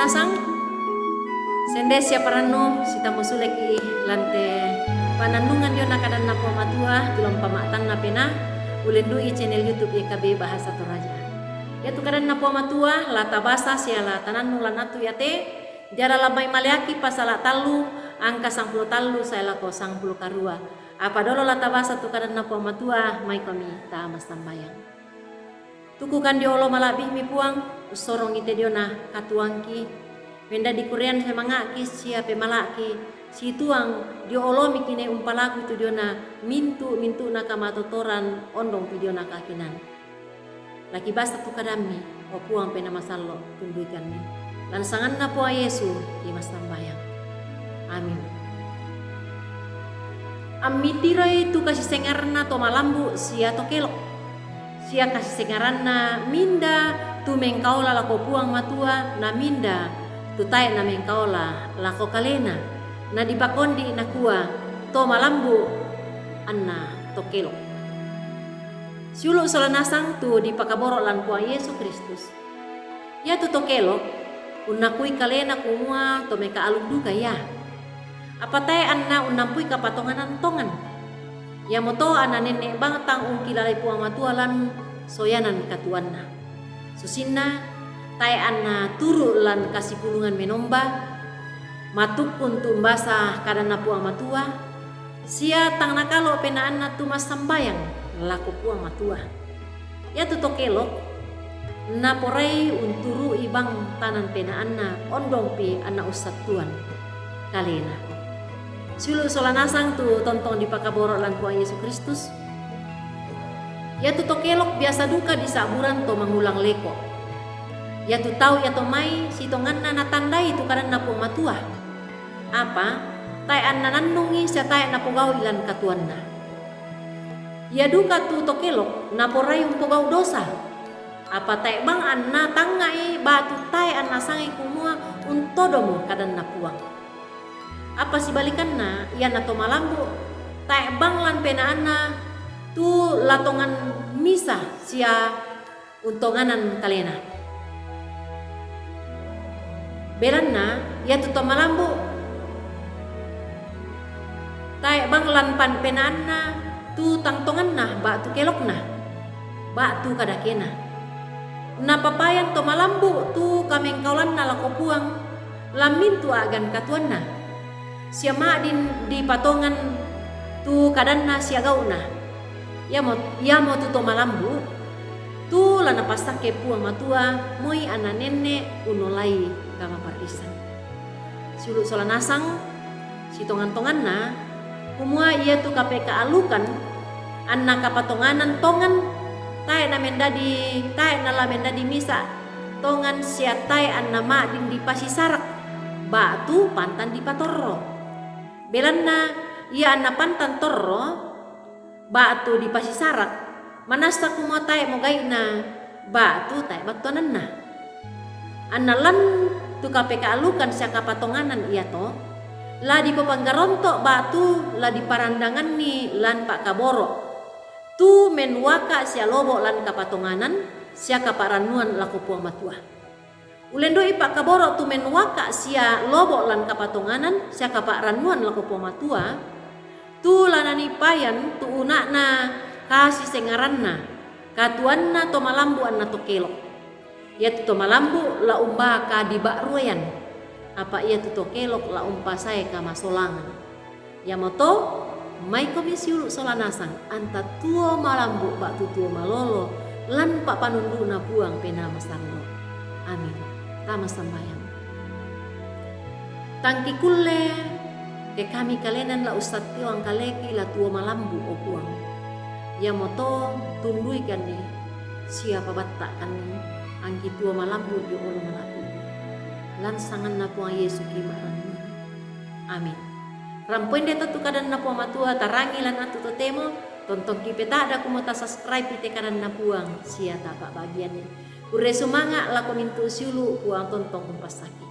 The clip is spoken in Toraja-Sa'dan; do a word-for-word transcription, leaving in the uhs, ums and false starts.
Nasang, sende sia parannu, sitammu suleki lante panannungan diona kadanna Puang Matua, tulong pama'tanna pena, ulendu'i channel YouTube Y K B Bahasa Toraja. Iatu kadanna Puang Matua, la tabasa sia la tanannu lan attu iate, jala la mai maleaki pasala tallu, angka sangpulo tallu sae lako sangpulo karua. Apa dolo la tabasa tu kadanna Puang Matua, maikomi tamassambayang. Tuku kan dio olo mala'bi'mi Puang, ussorongi te diona katuoangki, mendadi kurean semanga'ki sia pemala'ki, situang dio olomi kine umpalaku tu diona mintu'-mintu'na kamatotoran ondongpi diona kakinan. Laki basa tu kadammi, o Puang Penaa Masallo, tunduikanni. Lan sanganna Puang Yesu, ki massambayang. Amin. Ammitiroi tu kasisengaranna to malambu' sia to kelok. Sia kasisengaranna minda tu mengkaola lako Puang Matua, na minda tu tae' na mengkaola lako kalena. Na dipakondi nakua, to malambu' anna to kelok. Siulu' sola nasang tu dipakaboro' lan Puang Yesu Kristus. Iatu to kelok, unnakui kalena kumua to mekaalung duka ia. Apa tae' anna unnampui kapatonganan tongan. Iamoto anna nenne' bang tang ungkilalai Puang Matua lan soyanan katuoanna. Susinna, tae' anna turu' lan kasipulungan menomba, matukkun tu umbasa kadanna Puang Matua, sia tang nakalo' penaanna tu massambayang lako Puang Matua. Iatu to kelok, naporai unturu'i bang tanan penaanna ondongpi anna ussattuan kalena. Siulu' sola nasang tu tontong dipakaboro' lan Puang Yesu Kristus. Iatu to kelok biasa duka disa'buran to mangulang leko'. Iatu tau iato mai sitonganna natandai tu kadanna Puang Matua. Apa, tae' anna nannungi sia tae' napogau'i lan katuoanna. Ia duka tu to kelok naporai umpogau' dosa. Apa tae' bang anna tangnga'i ba'tu tae' anna sangai kumua untodomo kadanna Puang. Apa sibalikanna, ianna to malambu', tae' bang lan penaanna tu la tongan misa sia untonganan kalena. Belanna, iatu to malambu', tae' bang lan pan penaanna tu tang tonganna ba'tu kelokna, ba'tu kadakena. Napapayan to malambu' tu kamengkaolanna lako Puang, lan mintu' a'gan katuoanna. Sia ma'din dipatongan tu kadanna sia gau'na. Iamo, iamotu to malambu', tu la napassakke Puang Matua moi anna nenne' unnolai kamaparrisan. Siulu' sola nasang, sitongan-tonganna, kumua iatu kapekaalukan, anna kapatonganan tongan, tae' na mendadi, tae' na la mendadi misa' tongan sia tae' anna ma'din dipasisarak, ba'tu pantan dipatorro. Belanna ia anna pantan torro, ba'tu dipasisarak, manassa kumua tae' mogai'na, ba'tu tae' battuananna. Anna lan tu kapekaalukan sia kapatonganan iato, la dipapanggaronto' ba'tu la diparandanganni lan pa'kaboro'. Tu mennuaka sia lobo' lan kapatonganan sia kapa'rannuan lako Puang Matua. Ulendu'i pa'kaboro' tu mennuaka sia lobo' lan kapatonganan sia kapa'rannuan lako Puang Matua, tu la nanipayan tu una'na kasisengaranna, katuoanna to malambu' anna to kelok. Iatu to malambu' la umbaa kadiba'ruean, apa iatu to kelok la umpasae kamasolangan. Iamoto, maikomi siulu' sola nasang, anta tuo malambu' ba'tu tuo malolo, lan pa'panundu'na Puang Penaa Masallo. Amin. Tamassambayang. Tang kikulle ke kami kalenan la ussattiwang kaleki la tuo malambu', o Puang. Iamoto tunduikanni sia pabatta'kanni angki tuo malambu' dio olo mala'bi'mi. Lan sanganna Puang Yesu ki ma'rannuang. Amin. Rampoinde to tu kadanna Puang Matua tarangi lan attu totemo, tontongki peta'da kumua tasubscribe-i te kadanna Puang sia tapa'bagianni. Kurre sumanga' lako mintu' siulu', Puang tontong umpassakki.